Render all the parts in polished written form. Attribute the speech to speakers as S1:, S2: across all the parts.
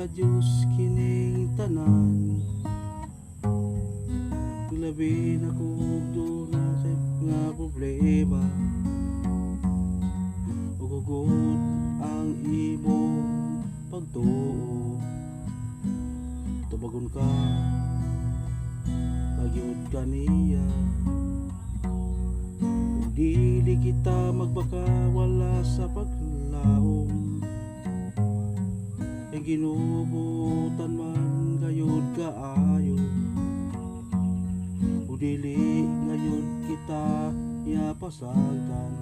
S1: Sa Dios kining tanan. Labi na kung duna kay mga problema ug hugot ang imong pagtuo, tubagon ka pagyud kaniya. Ug dili kita magpakawala sa paglaom kay ginubutan man gayud kaayo. Ug dili gayud kita iya pasagdan,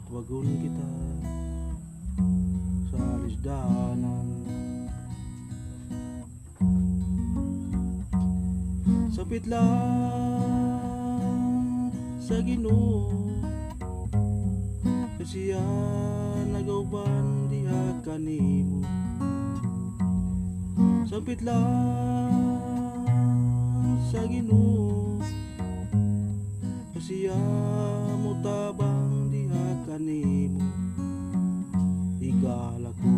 S1: tubagon kita sa lisdanan. Sapit lang sa Ginoo kay siya nagauban diha kanimo. Sampit lang sa Ginoo kay siya motabang diha kanimo. Higala ko.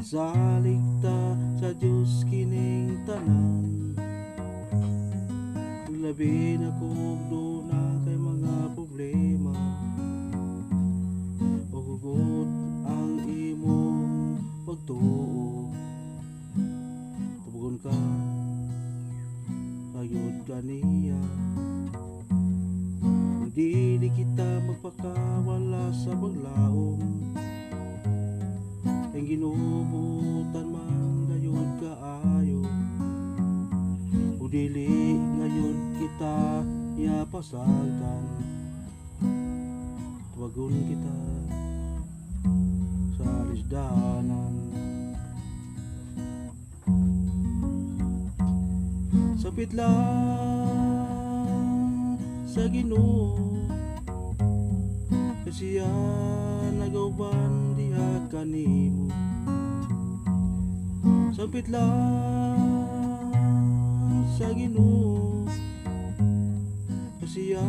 S1: Isalig ta sa Dios kining tanan. Labi na kung duna kay mga problema o hugot ang imong pagtuo, tubagon ka kayod kaniya. Ug dili kita magpakawala sa paglaom kay ginubutan man gayud kaayo. Ug dili gayud kita iya pasagdan, tubagon kita sa lisdanan. Sapit lang sa Ginoo kay siya nagauban diha kanimo. Sampit lang sa Ginoo kay siya